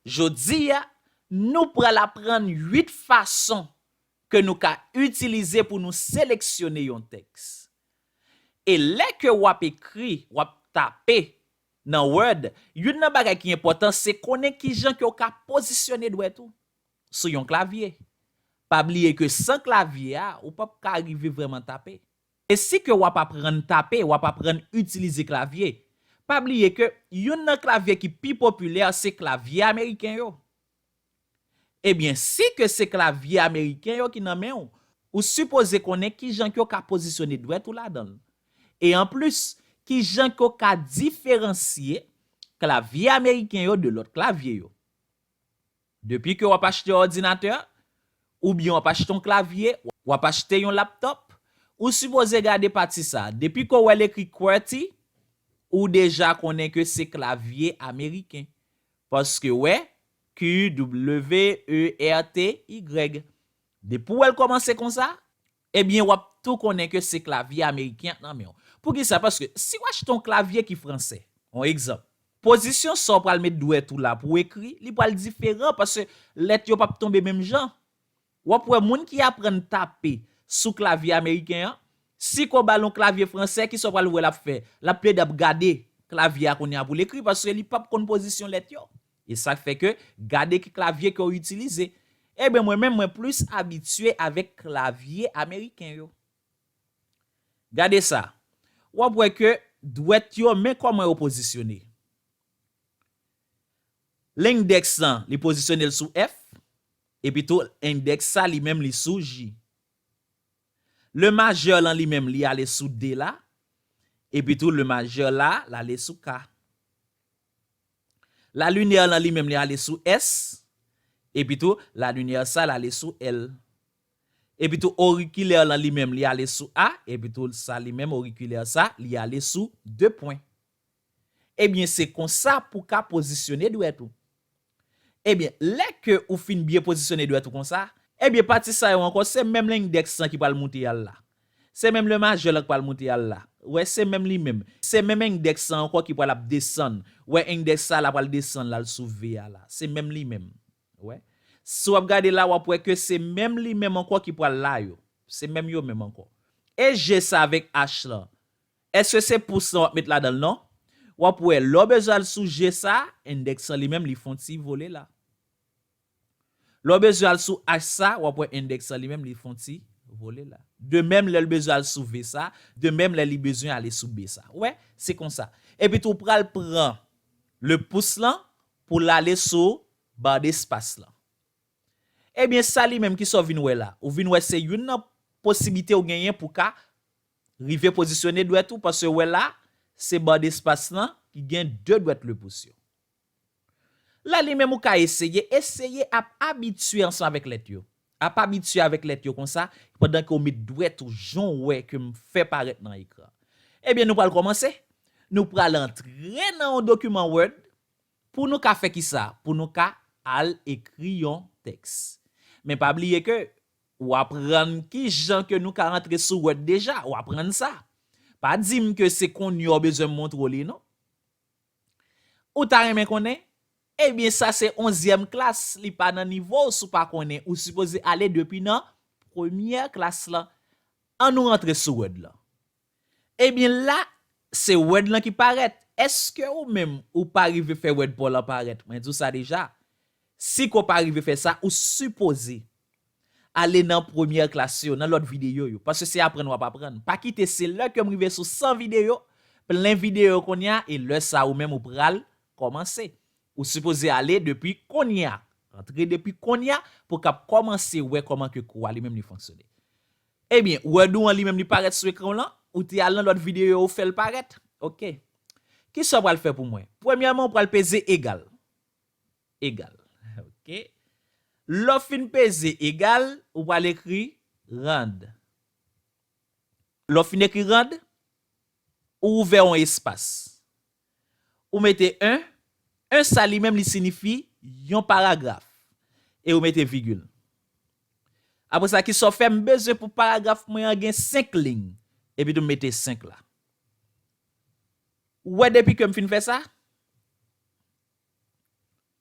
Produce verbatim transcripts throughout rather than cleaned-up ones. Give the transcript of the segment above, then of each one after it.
Jodi a, nou pral aprann uit fason ke nou ka itilize pou nou seleksyone yon tèks. E lè ke w ap ekri, w ap tape nan Word, youn nan bagay ki enpòtan se konnen kijan ke w ka pozisyone dwèt ou sou yon klavye. Pa bliye ke san klavye a, ou p ap ka rive vrèman tape. E si ke w ap aprann tape, w ap aprann itilize klavye, pa bliye ke youn nan klavye ki pi popilè se klavye ameriken yo. Ebyen, si ke se klavye ameriken yo ki nan men w, ou sipoze konnen kijan ke w ka pozisyone dwèt ou ladan l. E anplis, kijan ke w ka diferansye klavye ameriken yo de lòt klavye yo. Depi ke w ap achte yon òdinatè, oubyen w ap achte yon klavye, w ap achte yon laptòp, ou sipoze gade pati sa. Depi ke w wè l ekri QWERTY, ou deja konnen ke se klavye ameriken. Paske w wè, Q W E R T Y. Depi w wè l kòmanse konsa, ebyen, w ap tou konnen ke se klavye ameriken an nan men w. Poukisa? Paske si w achte yon klavye ki fransè, yon egzanp, pozisyon sa w pral met dwèt ou la pou w ekri, li pral diferan paske lèt yo p ap tonbe menm jan. W ap wè moun ki aprann tape sou klavye ameriken an, si ke w ba l yon klavye fransè, kisa w pral wè l ap fè? L ap plede ap gade klavye a kounye a pou l ekri, paske li p ap konn pozisyon lèt yo. E sa k fè ke gade ki klavye ke w itilize. Ebyen, mwen menm, mwen plis abitye avèk klavye ameriken yo. Gade sa. W ap wè ke dwèt yo, men kòman yo pozisyone. Lendèks lan, li pozisyone l sou F, epitou endèks sa li menm li sou J. Le majè lan li menm li ale sou D la, epitou le majè la, l ale sou K. La linè lan li menm li ale sou S, epitou la linè sa l ale sou L. Epitou orikilè lan li menm li ale sou A, epitou sa li menm orikilè sa li ale sou de pwen. Ebyen, se konsa pou w ka pozisyone dwèt ou. Ebyen, lè ke ou fin byen pozisyone dwèt ou konsa, ebyen, pati sa yo ankò, se menm lendèks lan ki pral moute al la. Se menm le majè lan ki pral moute al la. Wè, se menm li menm. Se menm endèks lan ankò ki pral ap desann. Wè, endèks sa la pral desann la, l sou V a la. Se menm li menm. Wè. Si w ap gade la, w ap wè ke se menm li menm ankò ki pral la yo. Se menm yo menm ankò. E G sa avèk H lan. Èske se pous lan w ap met ladan l? Non. W ap wè, lè w bezwen al sou G sa, endèks lan li menm li fè yon ti vole la. Lè w bezwen al sou H sa, w ap wè endèks lan li menm li fè yon ti vole la. De menm, lè l bezwen al sou V sa, de menm lè li bezwen ale sou B sa. Ou wè, se konsa. Epi tou, w pral pran le pous lan pou l ale sou ba despas lan. Ebyen, sa li menm, kisa w vin wè la? Ou vin wè se youn nan posiblite w genyen pou w ka rive pozisyone dwèt ou, paske w wè la, se ba despas lan ki gen de dwèt le pous yo. La li menm ou ka eseye, eseye ap abitye ansanm avèk lèt yo. Ap abitye avèk lèt yo konsa, pandan ke w met dwèt ou jan w wè ke m fè parèt nan ekran. Ebyen, nou pral kòmanse. Nou pral antre nan yon dokiman Word pou nou ka fè kisa? Pou nou ka al ekri yon tèks. Men pa bliye ke w aprann kijan ke nou ka rantre sou Word deja, w aprann sa. Pa di m ke se kounye a w bezwen m montre w li, non. Ou ta renmen konnen? Ebyen, sa se onzyèm klas, li pa nan nivo w, si w pa konnen, ou sipoze ale depi nan premyè klas lan. Ann nou rantre sou Word lan. Ebyen, la, se Word lan ki parèt. Èske ou menm, ou pa rive fè Word pa w lan parèt? Mwen di w sa deja. Si ke w pa rive fè sa, ou sipoze ale nan premyè klas yo, nan lòt videyo yo, paske se aprann w ap aprann. Pa kite, se lè ke m rive sou san videyo, plen videyo kounye a, e lè sa ou menm ou pral kòmanse. Ou sipoze ale depi kounye a, rantre depi kounye a, pou w kab kòmanse wè kòman ke kou a li menm li fonksyone. Ebyen, Word ou an li menm li parèt sou ekran w lan, ou te al nan lòt videyo, ou fè l parèt. Oke. Kisa w pral fè pou mwen? Premyèman, ou pral peze egal. Egal. Oke. Lè w fin peze egal, ou pral ekri rand. Lè w fin ekri rand, ou ouvè yon espas. Ou mete en, en sa li menm li siyifi yon paragraf. E ou mete vigil. Apre sa, kisa w fè? M bezwen pou paragraf mwen an gen senk liy. Epi tou m mete senk la. Ou wè depi ke m fin fè sa?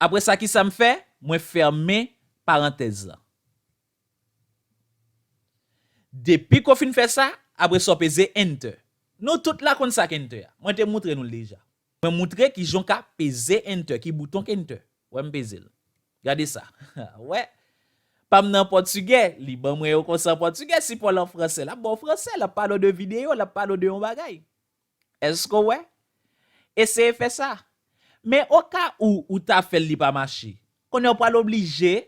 Apre sa, kisa m fè? Mwen fèmen parantèz lan. Depi ke w fin fè sa, apre sa, w peze Enter. Nou tout la konn sa k Enter a. Mwen te moutre nou l deja. Mwen moutre kijan w ka peze Enter, ki bouton k Enter. Wè m peze l. Gade sa. Wè. Pa m nan pòtigè, li ban mwen yo konsa an pòtigè, si pa w la an fransè, l ap ba w fransè, l ap pale w de videyo, l ap pale w de yon bagay. Èske w wè? Eseye fè sa. Men oka ou ou ta fè l, li pa mache. Kounye a w pral oblije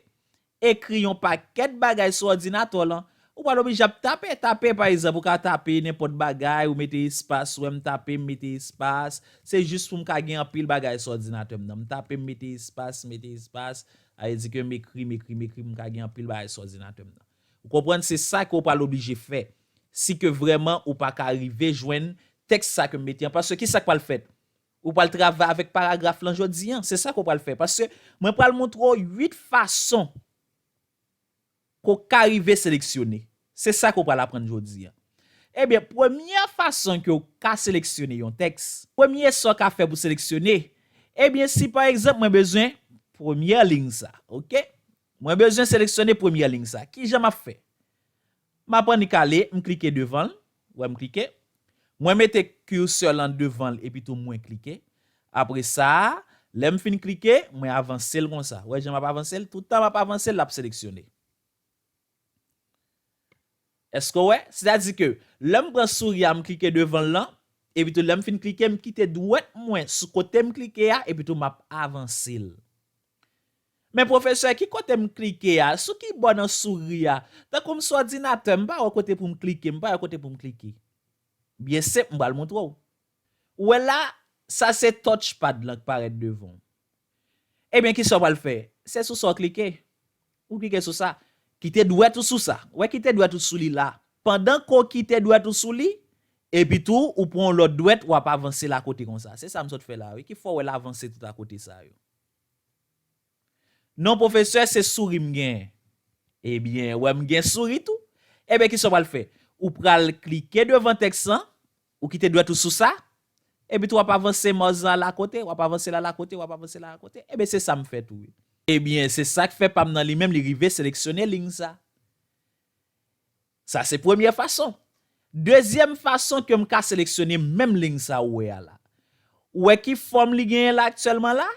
ekri yon pakèt bagay sou òdinatè w lan. Ou pral oblije ap tape, tape, pa egzanp, ou ka tape nenpòt bagay, ou mete espas, ou wè m tape, m mete espas. Se jis pou m ka gen anpil bagay sou òdinatè m nan. M tape, m mete espas, m mete espas. Sa vle di ke m ekri, m ekri, m ekri, m ka gen anpil bagay sou òdinatè m nan. Ou konprann? Se sa ke w pral oblije fè. Si ke vrèman ou pa ka rive jwenn tèks sa ke m mete an. Paske ki sa k pral fèt? Ou pral travay avèk paragraf lan jodi an. Se sa ke w pral fè. Paske mwen pral montre w uit fason ke w ka rive seleksyone. Se sa ke w pral aprann jodi an. Ebyen, premyè fason ke w ka seleksyone yon tèks, premye sa w ka fè pou seleksyone, ebyen, si pa egzanp, mwen bezwen premyè liy sa, oke? Mwen bezwen seleksyone premyè liy sa. Kijan m ap fè? M ap annik ale, m klike devan l. Wè m klike. Mwen mete cursor lan devan l epi tou mwen klike. Apre sa, lè m fin klike, mwen avanse l konsa. Wè jan m ap avanse l? Toutan m ap avanse l, l ap seleksyone. Èske w wè? Sètadi ke lè m pran souri a, m klike devan l lan, epi tou lè m fin klike, m kite dwèt mwen sou kote m klike a, epi tou m ap avanse l. Men pwofesè, ki kote m klike a? Sou ki bò nan souri a? Tankou m sou òdinatè, m pa wè kote pou m klike, m pa wè kote pou m klike. Byen senp, m pral montre w. Ou wè la, sa se touchpad lan k parèt devan w. Ebyen, kisa w pral fè? Se sou sa w klike. Ou klike sou sa. Kite dwèt ou sou sa. Wè, kite dwèt ou sou li la. Pandan ke w kite dwèt ou sou li, epi tou, ou pran yon lòt dwèt, w ap avanse l akote konsa. Se sa m sot fè la, wi, ki fè w wè l avanse tout akote sa yo. Non, pwofesè, se souri m genyen. Ebyen, wè m gen souri tou. Ebyen, kisa w pral fè? Ou pral klike devan tèks lan, ou kite dwèt ou sou sa, epi tou w ap avanse mòz la lakote, w ap avanse la lakote, w ap avanse la lakote. Ebyen, se sa m fè tou, wi. Ebyen, se sa k fè pa m nan li menm, li rive seleksyone liy sa. Sa se premyè fason. Dezyèm fason ke m ka seleksyone menm liy sa ou wè a la. Ou wè ki fòm li genyen la aktyèlman la?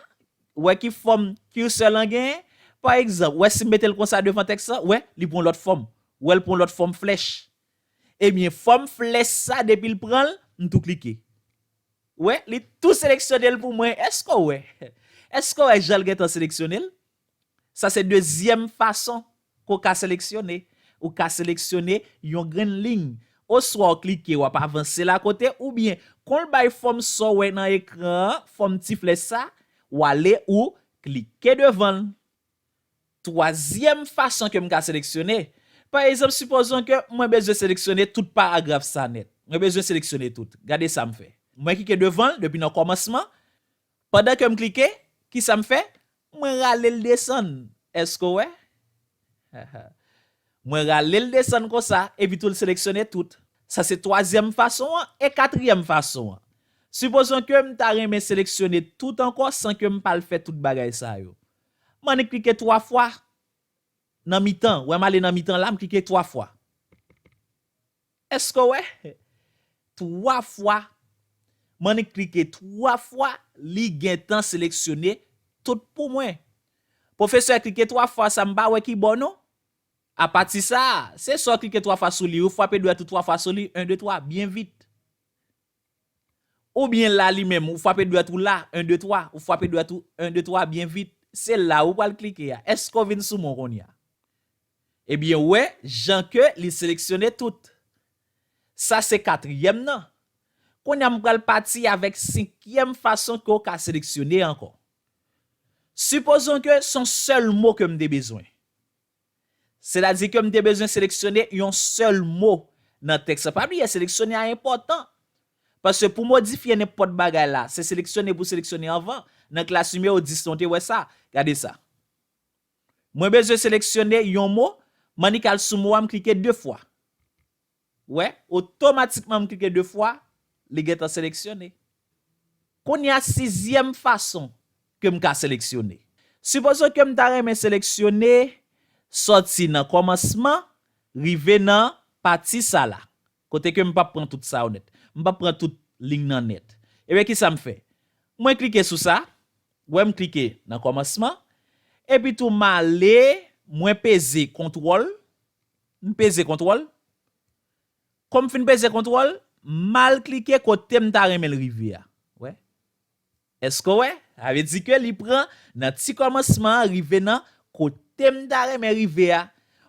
Ou wè ki fòm cursor lan genyen? Pa egzanp, ou wè si m mete l konsa devan tèks lan, ou wè, li pran yon lòt fòm. Ou wè, l pran yon lòt fòm flèch. Ebyen, fòm flèch sa, depi l pran l, m tou klike. Ou wè, li tou seleksyone l pou mwen. Èske w wè? Èske w wè jan l gentan seleksyone l? Sa se dezyèm fason ke w ka seleksyone. Ou ka seleksyone yon grenn liy. Oswa w klike, w ap avanse l akote, oubyen, kon l bay fòm sa w wè nan ekran an, fòm ti flèch sa, w ale ou klike devan l. Twazyèm fason ke m ka seleksyone, pa egzanp, sipozon ke mwen bezwen seleksyone tout paragraf sa nèt. Mwen bezwen seleksyone tout. Gade sa m fè. Mwen klike devan l depi nan kòmansman. Pandan ke m klike, kisa m fè? Mwen rale l desann. Èske w wè? Mwen rale l desann konsa, epi tou l seleksyone tout. Sa se twazyèm fason an. E katriyèm fason an? Sipozon ke m ta renmen seleksyone tout ankò san ke m pa al fè tout bagay sa yo. M annik klike twa fwa nan mitan. Wè m ale nan mitan la, m klike twa fwa. Èske w wè? Twa fwa. M annik klike twa fwa, li gentan seleksyone tout pou mwen. Pwofesè, klike twa fwa sa, m pa wè ki bò non. Apati sa, se sa w klike twa fwa sou li, ou frape dwèt ou twa fwa sou li, en, de, twa, byen vit. Oubyen la li menm, ou frape dwèt ou la, en, de, twa, ou frape dwèt ou, en, de, twa, byen vit. Se la ou pral klike a. Èske w vin sou mwen kounye a? Ebyen, w wè jan ke li seleksyone tout. Sa se katriyèm nan. Kounye a m pral pati avèk senkyèm fason ke w ka seleksyone ankò. Sipozon ke se yon sèl mo ke m te bezwen. Sètadi ke m te bezwen seleksyone yon sèl mo nan tèks la. Pa bliye, seleksyone a enpòtan. Paske pou modifye nenpòt bagay la, se seleksyone pou seleksyone anvan. Nan klas nimewo dis lan, w te wè sa. Gade sa. Mwen bezwen seleksyone yon mo, m annik al sou mo a, m klike de fwa. Wè, otomatikman m klike de fwa, li gentan seleksyone. Kounye a, sizyèm fason ke m ka seleksyone. Sipoze ke m ta renmen seleksyone sòti nan kòmansman rive nan pati sa la. Kote ke m p ap pran tout sa yo nèt. M p ap pran tout liy nan nèt. Ebyen, kisa m fè? Mwen klike sou sa. Wè, m klike nan kòmansman. Epi tou, m ale, mwen peze kontwòl. M peze kontwòl. Kòm m fin peze kontwòl, m al klike kote m ta renmen l rive a. Wè. Èske w wè? Sa vle di ke li pran nan ti kòmansman an rive nan kote m ta renmen rive a.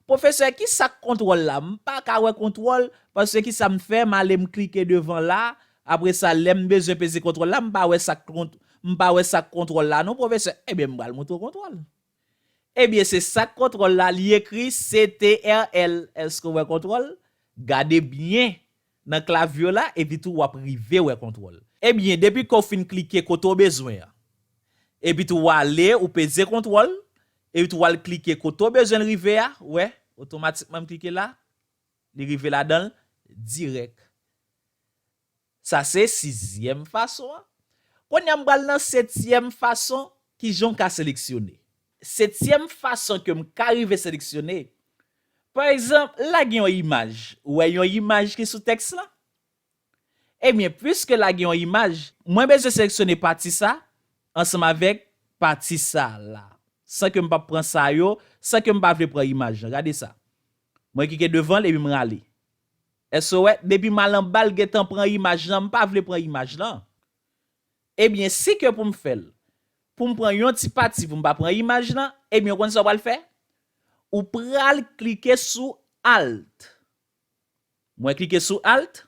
Pwofesè, ki sa k kontwòl la? M pa ka wè kontwòl, paske ki sa m fè? M ale m klike devan la. Apre sa, lè m bezwen peze kontwòl la, m pa wè sa k kont-, m pa wè sa k kontwòl la non, pwofesè. Ebyen, m pral montre w kontwòl. Ebyen, se sa k kontwòl la, li ekri C T R L. Èske w wè kontwòl? Gade byen nan klavye w la, epi tou w ap rive wè kontwòl. Ebyen, depi ke w fin klike kote w bezwen an, epi tou w ale, ou peze kontwòl, epi tou w al klike kote w bezwen l rive a, wè, otomatikman m klike la, li rive ladan l dirèk. Sa se sizyèm fason an. Kounye a m pral nan setyèm fason, kijan w ka seleksyone. Setyèm fason ke m ka rive seleksyone, pa egzanp, la gen yon imaj. Ou wè yon imaj ki sou tèks lan? Ebyen, piske la gen yon imaj, mwen bezwen seleksyone pati sa ansanm avèk pati sa la. San ke m p ap pran sa yo, san ke m pa vle pran imaj lan. Gade sa. Mwen klike devan l epi m rale. Èske w wè, depi m al anba l gentan pran imaj lan, m pa vle pran imaj lan. Ebyen, si ke pou m fè l, pou m pran yon ti pati pou m pa pran imaj lan, ebyen, ou konn sa w pral fè? Ou pral klike sou Alt. Mwen klike sou Alt.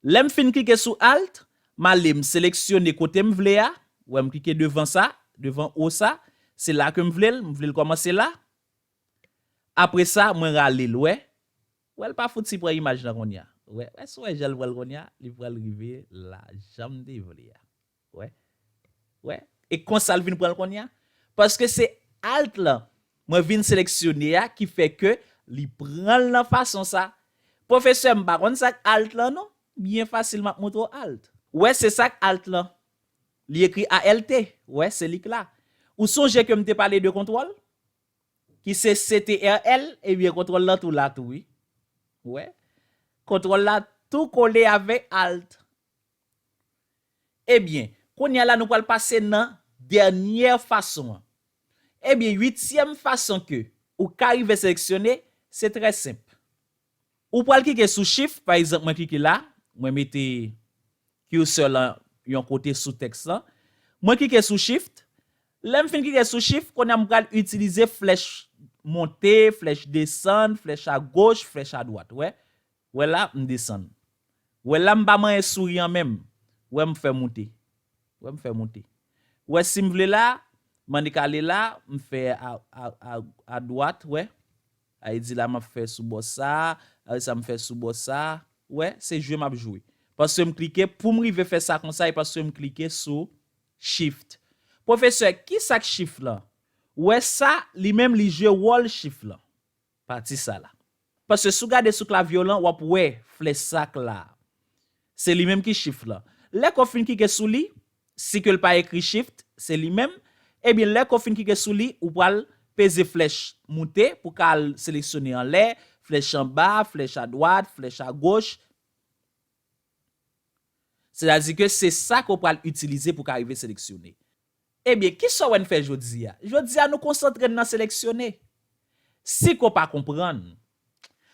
Lè m fin klike sou Alt, m ale m seleksyone kote m vle a. Wè, m klike devan sa, devan O sa. Se la ke m vle l, m vle l kòmanse la. Apre sa, mwen rale l, wè. Wè, l pa fouti pran imaj lan kounye a. Wè, wè, si w wè jan l pran l kounye a, li pral rive la, jan m te vle a. Wè. Wè. E konsa l vin pran l kounye a. Paske se Alt lan mwen vin seleksyone a ki fè ke li pran l nan fason sa. Pwofesè, m pa konn sa k Alt lan non. Byen fasil, m ap montre w Alt. Wè, se sa k Alt lan. Li ekri A L T. Wè, se li k la. Ou sonje ke m te pale de kontwòl? Ki se C T R L, ebyen, kontwòl lan tou la tou, wi. Wè. Kontwòl la tou kole avèk Alt. Ebyen, kounye a la, nou pral pase nan dènyè fason an. Ebyen, uityèm fason ke ou ka rive seleksyone, se trè senp. Ou pral klike sou Shift, pa egzanp, mwen klike la, mwen mete cursor lan yon kote sou tèks lan. Mwen klike sou Shift. Lè m fin klike sou Shift, kounye a m pral itilize flèch monte, flèch desann, flèch agoch, flèch adwat. Wè, wè la, m desann. Wè la, m pa manyen souri an menm. Wè, m fè moute. Wè, m fè moute. Wè, si m vle la, m annik ale la, m fè a, a, a, adwat, wè. Sa vle di la, m ap fè sou bò sa, apre sa, m fè sou bò sa. Wè, se jwe m ap jwe. Paske m klike, pou m rive fè sa konsa, e paske m klike sou Shift. Pwofesè, ki sa k Shift lan? Wè sa, li menm, li jwe wòl Shift lan. Pati sa la. Paske si w gade sou klavye w lan, w ap wè flèch sa k la. Se li menm ki Shift lan. Lè ke w fin klike sou li, si ke l pa ekri Shift, se li menm. Ebyen, lè ke w fin klike sou li, ou pral peze flèch moute pou w ka al seleksyone anlè, flèch anba, flèch adwat, flèch agoch. Sètadi ke se sa ke w pral itilize pou w ka rive seleksyone. Ebyen, kisa w wè n fè jodi a? Jodi a, nou konsantre n nan seleksyone. Si ke w pa konprann,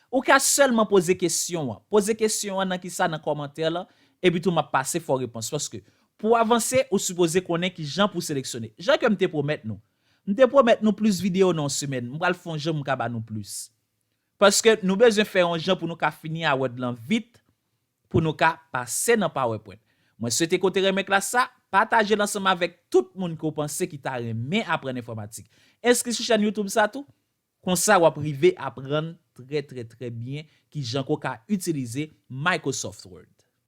ou ka sèlman poze kesyon an. Poze kesyon an nan kisa? Nan kòmantè lan, epi tou m ap pase fè w repons. Paske, pou w avanse, ou sipoze konnen kijan pou w seleksyone. Jan ke m te pwomèt nou. M te pwomèt nou plis videyo nan yon semèn. M pral fè yon jan pou m ka ba nou plis. Paske nou bezwen fè yon jan pou nou ka fini a Word lan vit, pou nou ka pase nan PowerPoint. Mwen swete ke w te renmen klas sa, pataje l ansanm avèk tout moun ke w panse ki ta renmen aprann enfòmatik. Enskri sou chèn YouTube sa tou, konsa w ap rive aprann trè, trè, trè byen kijan ke w ka itilize Microsoft Word.